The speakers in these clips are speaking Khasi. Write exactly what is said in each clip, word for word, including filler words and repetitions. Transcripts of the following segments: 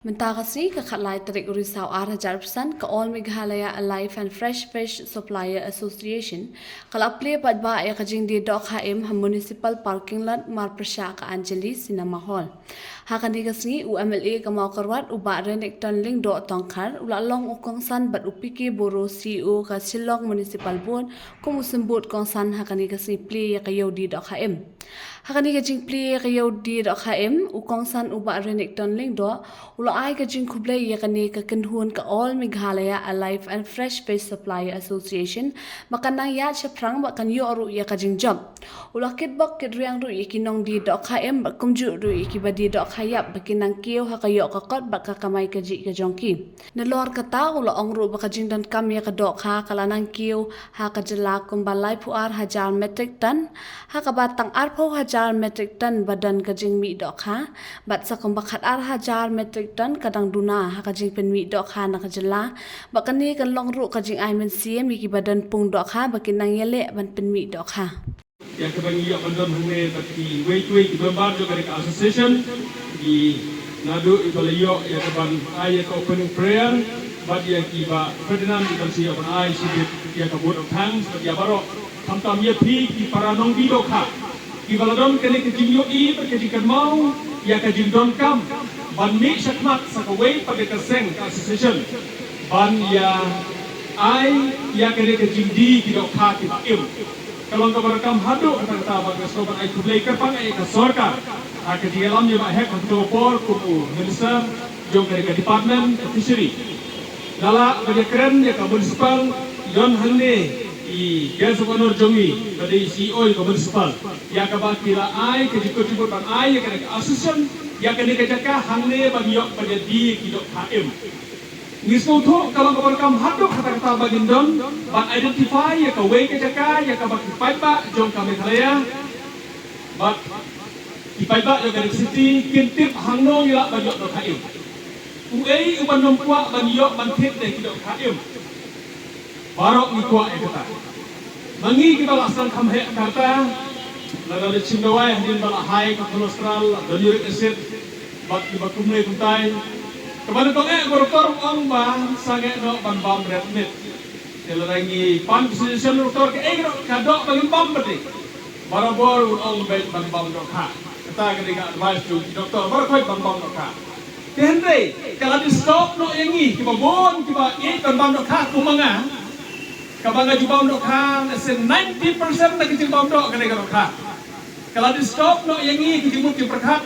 Mynta ka sngi ka khatlai tarik u Risaw ar hajar arphew san, ka All Meghalaya Alive and Fresh Fish Supplier Association ka la plie paidbah ïa ka jingdie dohkha im ha Municipal Parking Lot marpyrshah ka Anjali Cinema Hall. Ha kane ka sngi u M L A ka Mawkyrwat u Bah Renikton Lyngdoh Tongkhar u la long u kongsan bad u P K Boro, C E O ka Shillong Municipal Board, kum u symbud kongsan ha kane ka sngi plie ïa ka ïew die dohkha im. Ha kane ka jingplie ïa ka ïew die dohkha im, u kongsan u Bah Renikton Lyngdoh u la ai ka jingkhublei ïa kane ka kynhun ka All Meghalaya Alive and Fresh Fish Supplier Association ba kan nang ïaid shaphrang bad kan ïoh ruh ïa ka jingjop. U la kitbok kitrwiang ruh ïa ki nongdie dohkha im bad kumjuh ruh ïa kiba die dohkha ïap ba kin nang kiew ha ka ïoh ka kot bad ka kamai kajih ka jong ki. Nalor kata u la ong ruh ba ka jingdonkam ïa ka dohkha ka la nang kiew ha ka jylla kumba laiphew ar hajar metric ton, ha kaba tang arphew hajar metric ton ba don ka jingmih dohkha, bad sa kumba khatar hajar metric ton ka dang duna ha ka jingpynmih dohkha na ka jylla. Bad kane kan long ruh ka jingai mynsiem ïa kiba don pung dohkha ba kin nang ïaleh ban pynmih dohkha. Ïa kaba ngi ïoh ban don hangne bad kiwei kiwei ki member jong kane ka association, ki naduh iba la ïoh ïa kaban ai ïa ka opening prayer bad ïa ki Bah Ferdinand iban sa ïoh ban ai shibit ïa ka vote of thanks bad ïa baroh, khamtam ïa phi ki para nongdie dohkha kiba la don kane ka jingïohi bad ka jingkynmaw ïa ka jingdonkam ban mih shakhmat sa kawei pat ka seng ka association ban ïa ai ïa kane ka jingdie ki dohkha kiba im. Ka long kaba donkam haduh katta katta bad nga sngew ban ai khublei kyrpang ïa ka sorkar ha ka jingïalam ïa ba heh ha kato ka por kum u minister jong ka, ka department ka fishery. Nga lah ban ïakren ïa ka municipal, don hangne i guest of honor jong ngi ba dei C E O ïa ka municipal, ïa kaba ki la ai ka jingkyrkhu ban ai ïa kane ka association ïa kane ka jaka hangne ban ïoh ban ïadie ki dohkha im. Ngi sngewthuh ka long kaba donkam haduh katta katta ba ngin don ban identify ïa kawei ka jaka ïa kaba ki paidbah jong ka Meghalaya bad ki paidbah jong ka Ri City kin tip hangno ngi lah ban ïoh dohkha im. Uei uban ym kwah ban ïoh ban thied ne ki dohkha im. Baroh ngi kwah ïa kata. Ma ngi kiba la sdang kham heh ka rta, lada leit shim dawai hadien ba la hai ka cholesterol, la don uric acid bad kiba kumne kumtai, kaba nyngkong eh ka doktor u ong ba sangeh noh ban bam red meat. Te lada ngi pan ka suggestion u doktor, kaei ka doh ba ngin bam pat? Barabor un ong beit ban bam dohkha. Kata ka dei ka advice jong ki doktor baroh khoit, ban bam dohkha. Te hynrei ka la disturb noh ïa ngi kiba bun kiba ïeit ban bam dohkha kum ma nga. Kaba nga ju bam dohkha, lehse ninety percent na ka jingbam doh ka dei ka dohkha. Ka la disturb noh ïa ngi ki jingmut jingpyrkhat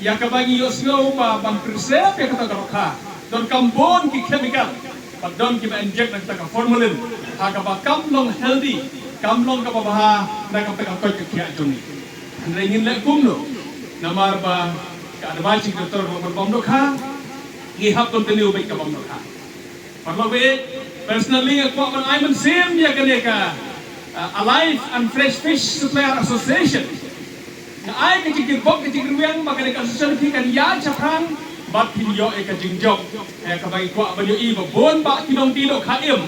ïa kaba ngi ïohsngew ba ban preserve ïa kata ka dohkha donkam bun ki chemical. Bad don kiba inject na kata ka formalin ha kaba kam long healthy, kam long kaba bha na kata ka koit ka khiah jong ngi. Hynrei ngin leh kumno? Namar ba ka advice jong ki doktor ba ban bam dohkha, ngi hap continue beit ka bam dohkha. Paralok baieit, personally nga kwah ban ai mynsiem ïa kane ka, uh, Alive and Fresh Fish Supplier Association. Nga ai ka jingkyrpad ka jingkyrwiang ba kane ka association phi kan ïaid shaphrang bad phin ïoh ïa ka jingjop. Ïa kaba ngi kwah ban ïohi ba bun bah ki nongdie dohkha im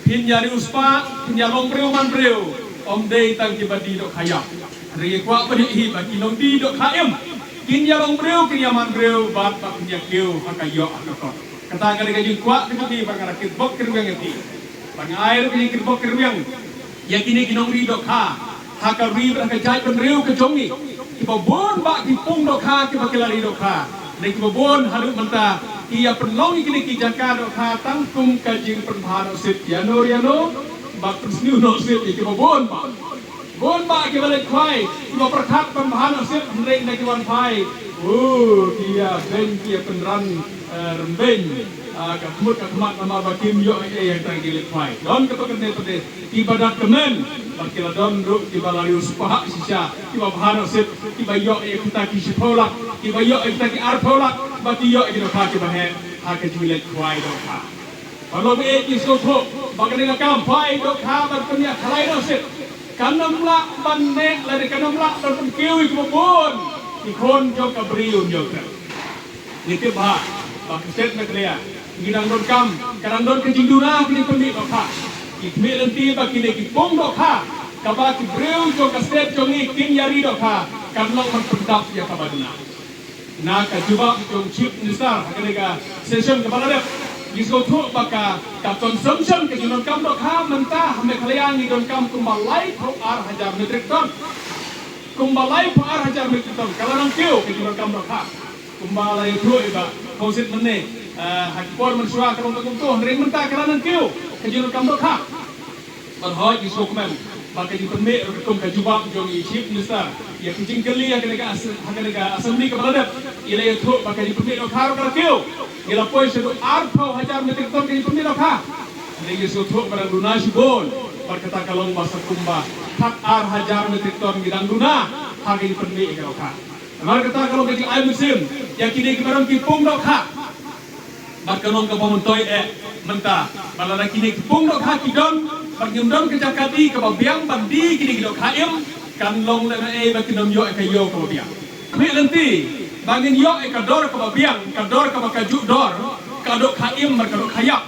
phin ïa riewspah, phin ïa long briew man briew, ym dei tang kiba die dohkha ïap. Hynrei ngi kwah ban ïohi ba ki nongdie dohkha im kin ïa long briew, kin ïa man briew bad ba kin ïa kiew ha ka ïoh ha ka kot. Kata ka dei ka jingkwah ka jong ngi bad nga da kyrpad kyrwiang ïa phi. Bad nga ai ruh ka jingkyrpad kyrwiang ïa kine ki nongdie dohkha ha ka ri bad ha ka jaitbynriew ka jong ngi, kiba bun bah ki pung dohkha kiba ki la die dohkha. Hynrei kiba bun haduh mynta ki ïa pynlong ïa kine ki jaka dohkha tang kum ka jingpynbha nohsit ïano ïano bad pynsniew nohsit ïa kiba bun bah. Bun bah kiba leit khwai, kiba pyrkhat ban bha nohsit, hynrei hynda ki wan phai, oh, ki ïa beiñ, ki ïa pynran, eh, rymbeiñ, ah, ka khmut ka khmat namar ba kim ïoh ei ei hangta ki leit khwai. Don kata ka dei pat de kiba da kmen, bad ki la don ruh kiba la riewspah shisha, kiba bha nohsit, kiba ïoh ïa kita ki shiphew lak, kiba ïoh ïa kita ki arphew lak, bad ki ïoh ïa ki dohkha kiba heh ha ka jingleit khwai dohkha. Paralok baieit, ngi sngewthuh ba kane ka kam phai dohkha bad pynïakhlai nohsit kan ym lah ban neh lane kan ym lah ban pynkiew ïa kiba bun ki khun jong ka Bri u Hynñiewtrep. Ngi tip bha ba ka state Meghalaya ngi dang donkam, ka dang don ka jingduna ka jingpynmih dohkha. Ngi khmih lynti ba kine ki pung dohkha kaba ki briew jong ka state jong ngi kin ïa ri dohkha kan long ban pyndap ïa kaba duna. Na ka jubab jong Chief Minister ha kane ka session kaba la dep, ngi sngewthuh ba ka, ka consumption ka jingdonkam dohkha mynta ha Meghalaya ngi donkam kumba laiphew ar hajar metric ton. Kumba laiphew ar hajar metric ton ka la nang kiew ka jingdonkam dohkha. Kumba la ïathuh i Bah Khongsit mynne, eh, ha ki por mynshuwa ka long ka kumto, hynrei mynta ka la nang kiew ka jingdonkam dohkha. Bad hooid ngi sngewkmen ba ka jingpynmih ruh kum ka jubab jong i Chief Minister ïa ki jingkylli ha kane ka as-, ha kane ka assembly kaba la dep, i la ïathuh ba ka jingpynmih dohkha ruh ka la kiew. Ngi la poi shaduh arphew hajar metric ton ka jingpynmih dohkha. Hynrei ngi sngewthuh ba dang duna shibun bad kata ka long ba sa kumba khat ar hajar metric ton ngi dang duna ha ka jingpynmih ïa ka dohkha. Namar kata ka long ka jingai mynsiem ïa kine kiba don ki pung dohkha. Bad ka long kaba myntoi eh mynta ba lada kine ki pung dohkha ki don bad ngim don ka jaka die kaba biang ban die kine ki dohkha im, kan long lehnohei ba kin ym ïoh ïa ka ïew kaba biang. Khmih lynti ba ngin ïoh ïa ka dor kaba biang, ka dor kaba kajuh dor, ka dohkha im bad ka dohkha ïap.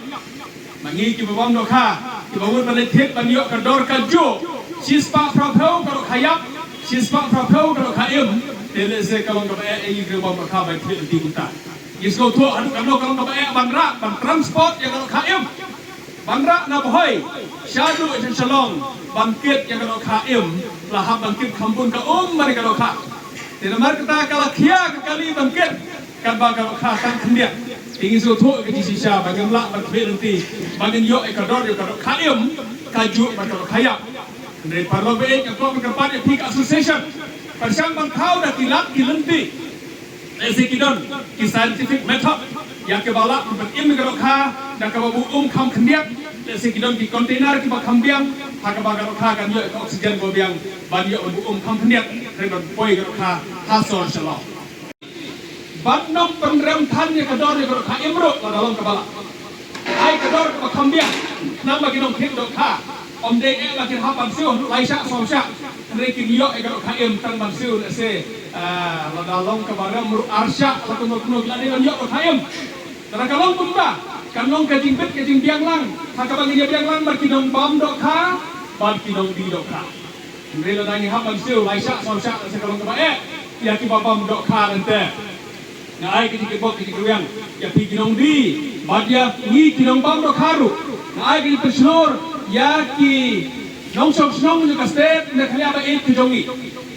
Ma ngi kiba bam dohkha, kiba mut ban leit thied ban ïoh ka dor kajuh shispah phraphew ka dohkha ïap, shispah phraphew ka dohkha im, te lehse ka long kaba eh ïa ngi kiba bam dohkha ban thied lynti kumta. Ngi sngewthuh haduh katno ka long kaba eh ban rah, ban transport ïa ka dohkha im, ban rah na Bhoi shaduh sha Shillong ban kit ïa ka dohkha im, la hap ban kit kham bun ka um ban ïa ka dohkha. Te namar kata ka la khia ka kali ban kit katba ka dohkha tang khyndiat. Te ngi sngewthuh ka jingshisha ba ngim lah ban khmih lynti ba ngin ïoh ïa ka dor ïa ka dohkha im kajuh bad ka dohkha ïap. Hynrei paralok ba ïeit, nga kwah ban kyrpad ïa phi ka association, pyrshang ban thaw da ki lad ki lynti. Lehse ki don ki scientific method ïa kiba lah ban im ïa ka dohkha da kaba buh um kham khyndiat. Lehse ki don ki container kiba kham biang ha kaba ka dohkha kan ïoh ïa ka oxygen ba biang ban ïoh ban buh um kham khyndiat hynrei ban poi ka dohkha ha sor Shillong. Ban ym pynrem than ïa ka dor ïa ka dohkha im ruh lada long kaba lah. Ai ka dor kaba kham biang khnang ba ki nongthied dohkha ym dei eh ba kin hap ban siew haduh lai shah saw shah. Hynrei kin ïoh ïa ka dohkha im tang ban siew lehse, ah, lada long kaba rem ruh ar shah la kumno kumno ki la dei ban ïoh dohkha im. Lada ka long kumta kan long ka jingbit ka jingbiang lang ha kaba ngin ïa biang lang bad ki nongbam dohkha bad ki nongdie dohkha. Hynrei lada ngi hap ban siew lai shah saw shah lehse ka long kaba eh ïa kiba bam dohkha lynte. Nga ai ka jingkyrpad ka jingkyrwiang ïa phi ki nongdie bad ïa ngi ki nongbam dohkha ruh. Nga ai ka jingpynshlur ïa ki nongshong shnong jong ka state Meghalaya ba ïeit ka jong ngi,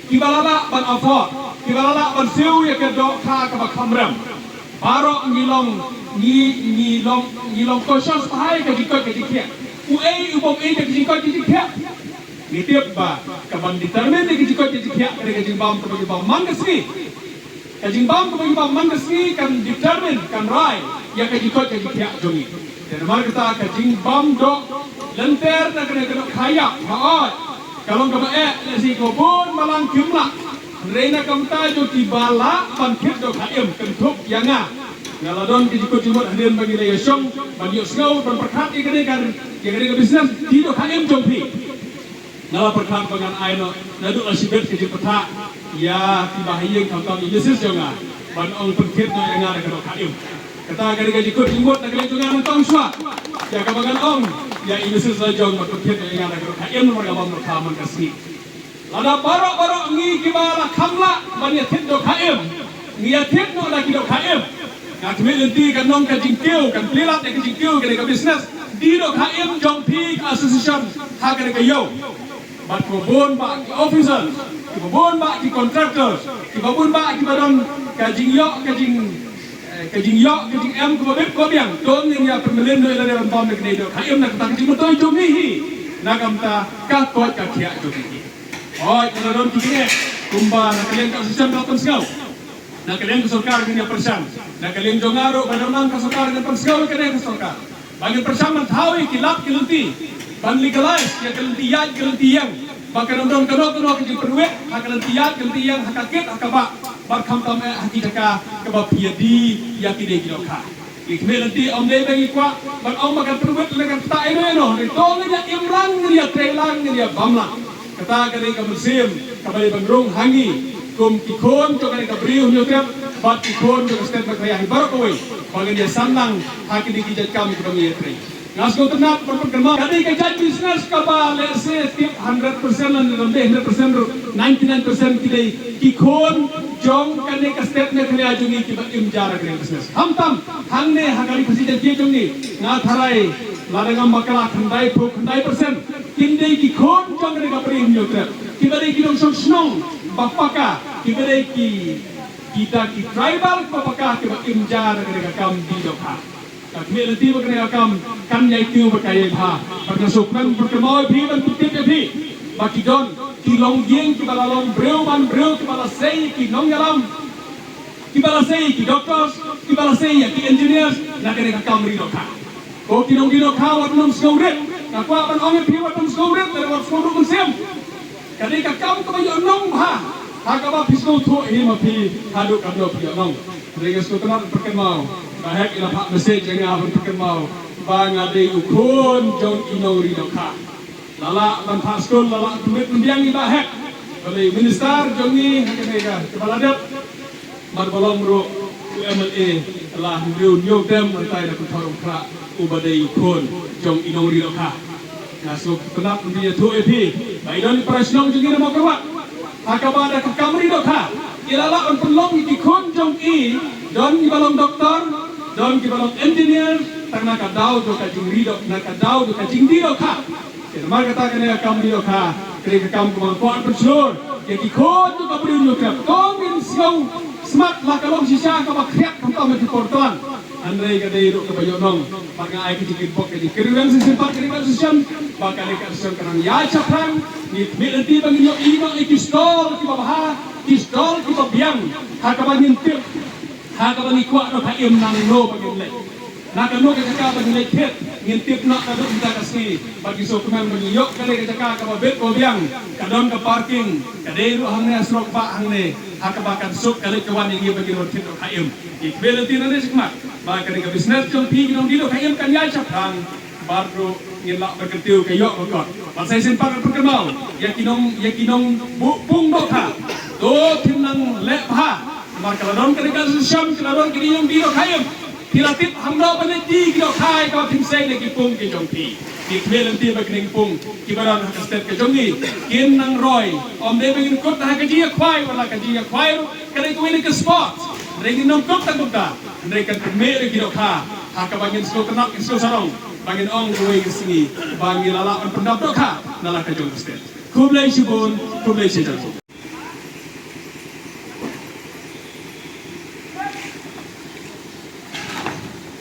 kiba la lah ban afford, kiba la lah ban siew ïa ka dohkha kaba kham rem. Baroh ngi long, ngi, ngi long, ngi long cautious bha ïa ka jingkoit ka jingkhiah. Uei u bym ïeit ïa ka jingkoit ka jingkhiah? Ngi tip ba kaban determine ïa ka jingkoit ka jingkhiah ka dei ka jingbam kaba ngi bam man ka sngi. Ka jingbam kaba ngi bam man ka sngi kan determine, kan rai ïa ka jingkoit ka jingkhiah jong ngi. Te namar kata ka jingbam doh lynter na kane ka dohkha ïap, hooid, ka long kaba eh lehse kiba bun balang kim lah. Hynrei na ka bynta jong kiba lah ban thied dohkha im, kynthup ïa nga, nga la don ka jingkut jingmut hadien ba ngi la ïashong ban ïohsngew ban pyrkhat ïa kane ka, ïa kane ka business die dohkha im jong phi. Nga la pyrkhat ba ngan ai noh naduh la shibit ka jingpyrkhat ïa kiba ha ïing khamtam ïa i Missus jong nga ban ong pynthied noh ïa nga da ka dohkha im. Kata ka dei ka jingkut jingmut na ka liang jong nga nyngkong shuwa ïa kaba ngan ong ïa i Missus la jong ban pynthied noh ïa nga da ka dohkha im namar nga bam dohkha man ka sngi. Lada baroh baroh ngi kiba la kham lah ban ïa thied dohkha im ngi ïa thied noh da ki dohkha im, nga khmih lynti kan long ka jingkiew, kan plie lad ïa ka jingkiew ka dei ka business die dohkha im jong phi ka association ha ka dei ka ïew. Bad kiba bun bah ki officers, kiba bun bah ki contractors, kiba bun bah kiba don ka jingïoh ka jing, eh, ka jingïoh ka jingem kaba bit kaba biang, to ngin ïa pynmlien noh ïa lade ban bam ïa ka dei dohkha im na kata ka jingmyntoi jong ngi hi, na ka bynta ka koit ka khiah jong ngi hi. Hooid, ka la don ki jingeh kumba na ka liang ka association ka la pynsngew. Na ka liang ka sorkar ngin ïa pyrshang, na ka liang jong nga ruh ba don lang ka sorkar ngin pynsngew ïa kane ka sorkar ba ngin pyrshang ban thaw ïa ki lad ki lynti ban legalize ïa ka lynti ïaid ka lynti ïeng ba kan ym don kano kano ka jingpynwit ha ka lynti ïaid ka lynti ïeng, ha ka kit ha ka bah, bad khamtam eh ha ki jaka kaba phi ïa die ïa kine ki dohkha. Ki khmih lynti ym dei ba ngi kwah ban ong ba kan pynwit lane kan ktah ïano ïano, hynrei to ngin ïa im lang, ngin ïa trei lang, ngin ïa bam lang. Kata ka dei ka mynsiem kaba dei ban rung ha ngi kum ki khun jong kane ka Bri u Hynñiewtrep bad ki khun jong ka state Meghalaya hi baroh kawei ba ngin ïa san lang ha kine ki jait kam kiba ngi ïa trei. Nga sngewtynnat ban pynkynmaw ka dei ka jait business kaba lehse tip hundred percent lane ym dei hundred percent ruh, ninety-nine percent ki dei ki khun jong kane ka state Meghalaya jong ngi kiba im ja da kane ka business. Khamtam hangne ha ka Ri Khasi Jaiñtia jong ngi, nga tharai lada ngam bakla khyndai phew khyndai percent kin dei ki khun jong kane ka Bri Hynñiewtrep kiba dei ki nongshong shnong ba paka, kiba dei ki, kita ki tribal ba paka kiba im ja da kane ka kam dih dohkha. Ka khmih lynti ba kane ka kam kan ïai tiew bad ka ïai bha. Bad nga sngewkmen bad kynmaw ïa phi ban pyntip ïa phi ba ki don ki longïing kiba la long briew ban briew, kiba la sei ïa ki nongïalam, kiba la sei ïa ki doctors, kiba la sei ïa ki engineers na kane ka kam ri dohkha. Ko ki nongdih dohkha, wat nym sngewrit. Nga kwah ban ong ïa phi, wat nym sngewrit, lada wat sngewrit mynsiem. Ka dei ka kam kaba ïohnong bha ha kaba phi sngewthuh hi ma phi haduh katno phi ïohnong. Hynrei nga sngewtynnat ban pynkynmaw ba hek i la phah message ïa nga ban pynkynmaw ba nga dei u khun jong i nong ri dohkha. La lah ban phah skul, la lah ban pynbit pynbiang i Bah Hek. Balei u minister jong ngi ha kane ka kaba la dep, bad ba long ruh u M L A la hynriew hynñiew term, hangtai na Kynthor Umkhrah, uba dei u khun jong i nong ri dohkha. Nga sngewtynnat ban ïathuh ïa phi ba i don i para shnong jong ngi na Mawkyrwat ha kaba da ka kam ri dohkha i la lah ban pynlong ïa ki khun jong i, don kiba long doktor, don kiba long engineer, tang na ka daw jong ka jingri doh, na ka daw jong ka jingdih dohkha. Te namar kata kane ka kam dih dohkha ka dei ka kam kaba nga kwah ban pynshlur ïa ki khun jong ka Bri Hynñiewtrep. Ko ngin sngewsmat la ka long shisha kaba khriat khamtam ha ki por tlang. Hynrei ka dei ruh kaba ïohnong. Bad nga ai ka jingkyrpad, ka jingkyrpad shisien pat, ka jingkyrpad shisien ba kane ka shisien ka nang ïaid shaphrang. Ngi khmih lynti ba ngin ïoh ïa ki stall kiba bha, ki stall kiba biang, ha kaba ngin tip, ha kaba ngi kwah dohkha im nangno ba ngin leit. Na kano ka jaka ba ngin leit thied, ngin tip noh naduh mynta ka sngi. Bad ngi sngewkmen ba ngi ïoh kane ka jaka kaba bit kaba biang, ka don ka parking, ka dei ruh hangne ha surok bah hangne, ha kaba kan suk ka leit ka wan ïa ngi ba ngin wan thied dohkha im. Ngi khmih lynti nangne shakhmat ba kane ka business jong phi ki nongdih dohkha im kan ïaid shaphrang. Bad ruh ngin lah ban kyntiew ka ïoh ka kot. Bad sa shisien pat ngan pynkynmaw ïa ki nong, ïa ki nongbuh pung dohkha, to phin nang leh bha. Namar ka la don kane ka shisien, ka la don kine ki nongdih dohkha im, phi la tip haduh ban leit die ki dohkha ïa kaba phin sei na ki pung ki jong phi. Ngi khmih lynti ba kine ki pung kiba don ha ka state ka jong ngi kin nang roi. Ym dei ba ngin kut ha ka jingïakhwai, wat la ka jingïakhwai ruh ka dei kawei na ka sports. Hynrei ngin nym kut tang kumta. Hynrei kan pynmih ruh ki dohkha ha kaba ngin sngewtynnat, ngin sngewsarong ba ngin ong kawei ka sngi ba ngi la lah ban pyndap dohkha na la ka jong ka state. Khublei shibun, khublei shihajar.